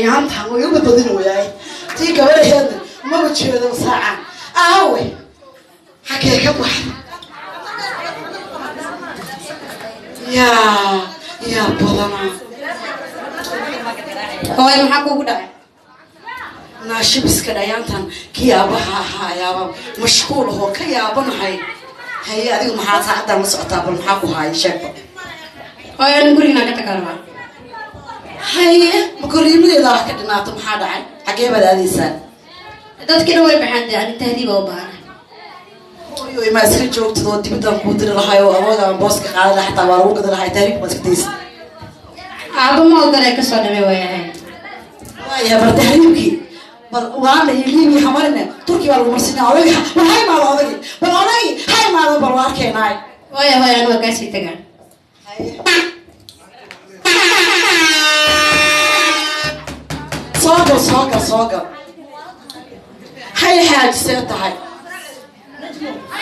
Yaantan way uga badin wayaay tii gabadheedna maba jeedo saacan. Aawe, xagee ka baxda? Yaa yaa badanaa. Hooy, maxaa kuugu dhacay? Naashibiska dhayaantan kii aabaha ahaa ayaaba mashquul ahoo ka yaabanahay. Haye, adigu maxaa saacaddan la socotaa? Bal maxaa ku haaya? Sheegba. Hooy, anu guriginaan ka taga rabaa. Haye, ma koriimadeeda wax ka dhinaato? Maxaa dhacay? Xagee baad aadaysaa? Dadkii dhan way baxaan dee, ani tahriiba u baahana. Hooyo, ma iska joogtid oo dibadaan kuu diri lahay oo awooda aan booska qaadan lahay, xataa waa lagu gadi lahay. Tahriib baad iska daysa. Aaba ma ogolee, kasoo dhamay waayahay. Waayahay, bal tahriibkii bal Uganda iyo Libiya hamarine, Turkiya baa lagu marsinaa. Odayga bal ha imaado, odaygi bal, odaygi ha imaado, bal waa arkeenaay. Hooya, hooya, anu waa kaasii tagaa. Soo gal, soo gal, soo gal. Hay xaaji, see tahay?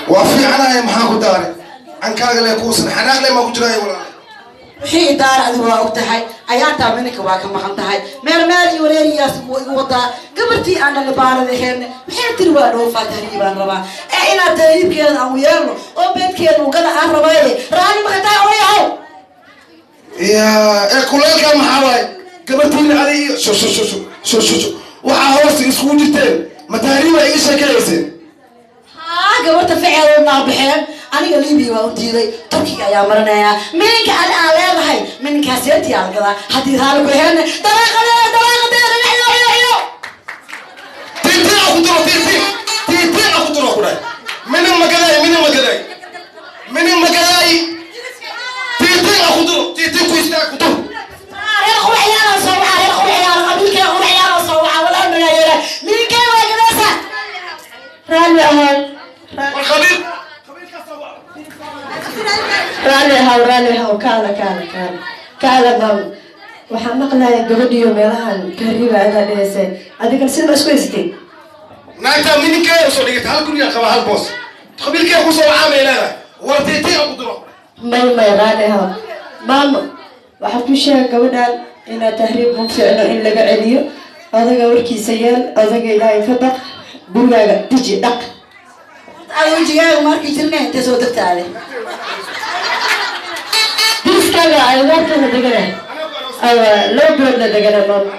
Waa fiicanahay. Maxaa ku daaray? Cankaaga le kuusan xanaaq le maa ku jiraayo, walaal? Wixii idaara adigu waa og tahay. Ayaantaa mininka waa ka maqan tahay, meel meel iyo wareeriyaas wuu igu wadaa. Gabartii aan dhalibaanadaheen waxay tiri waa dhoofaa, tahriibaan rabaa, ee inaad tahriibkeeda aan yeelno oo beedkeeda ugada aan rabaaye, raali maka tahay, odayahow? Ya, ee kuleelkaa maxaa waaye? Gabartiina adi iyo shu shu shu shu shu shu shu waxaa hoosta iskugu jirteen, ma tahriiba iga sheekeyayseen? Haa, gabarta ficeeda naabaxeen. Aniga Libiya waa u diiday, Turkiga ayaa marinayaa. Mininka adi aan leedahay, mininkaas yeertii aan gadaa haddii raali ku aheenne. Dalaaqadeeda, dalaaqadeeda, iyo iyo iyo. Tiitii ku duro, tiitii, tiitii ku duro ku dhahay. Minin magadaay, minin magadaay, minin magadaay. Tiitii ku duro, tiitii ku istaag ku dur. Reer qurxyaana soo waxa, reer qurxyaana, qabiilkee qurxyaana soo waxa, walaa magayeela mininkee waa gadaysa. Raalli ahaw. War khabiir. Raalli ahaw, raalli ahaw. Kaala, kaala, kaala, kaala. Maam, waxaan maqlaya gabadhiyo meelahan tahriiba adaa dheheysay. Adigana sida ma isku haysatay? Naagtaa mininkeeda usoo dhigata, hal guriga qaba, hal boos, qabiilkee kusoo wacaa bay leedahay. War tiitii ku duro. May, may, raalli ahaw. Maama, waxaa ku sheega gabadhan inaad tahriib ma fiicno, in laga celiyo. Odaga warkiisa yeel, odaga Ilaahay ka baq, gurigaaga deji, dhaq. Ada wejigaaga ma arki jirne, intee soo degtaade? Diriskaaga agagaarkana degana, awa 2 bilood la degana, maama.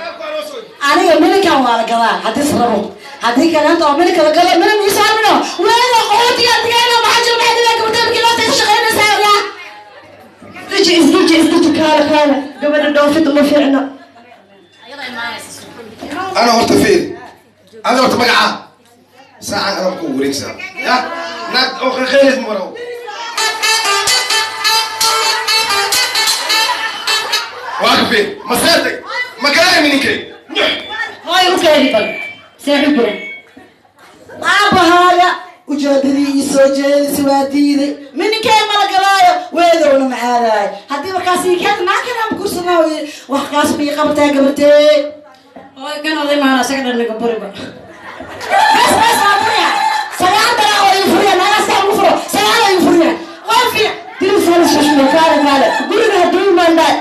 Aniga mininkan waa la gadaa haddii is rabo, haddii kaleento oo mininka la gado, minin iisoo armino weeda qaxootiga digayna. Maxaa jira? Maxaa dhigaa? Gabadha markii loo taysa shaqaynaysaa yaa. Isdeji, isdeji, isdeji. Kaala, kaala. Gabadha dhoofid uma fiicno. Ana horta fiir, ada horta magacaa saacan adan ku wareegsaa ya naag oo qeylid maro. Waa ka fiir maseertay ma galaay mininkay. Hooy, u keeni bal seexu jira. Aabahaaya ujeedadii ii soo jeedisi waa diiday. Mininkee mala galaayo, weedowna ma aadaayo. Haddii markaas ii keenta naagkan ama kursanaa, wax kaas ma ii qabataa gabartee? Hooy, kan oday maana, asaga dhan naga buriba. Bes, bes, waa furiya. 9 dalaa oo ii furiya naagaas ugu furo, 9 oo ii furiya waa fiic. Diris hala shushmo. Kaala, kaala, guriga hadduu imaandaa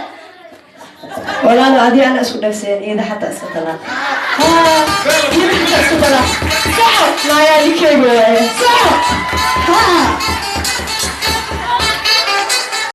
walaalo, adii ana isku dhagseen, iyada xataa iska talaa, iyada xataa iska talaa. Soco naayaa, ninkeyga waaye. Soco, ha.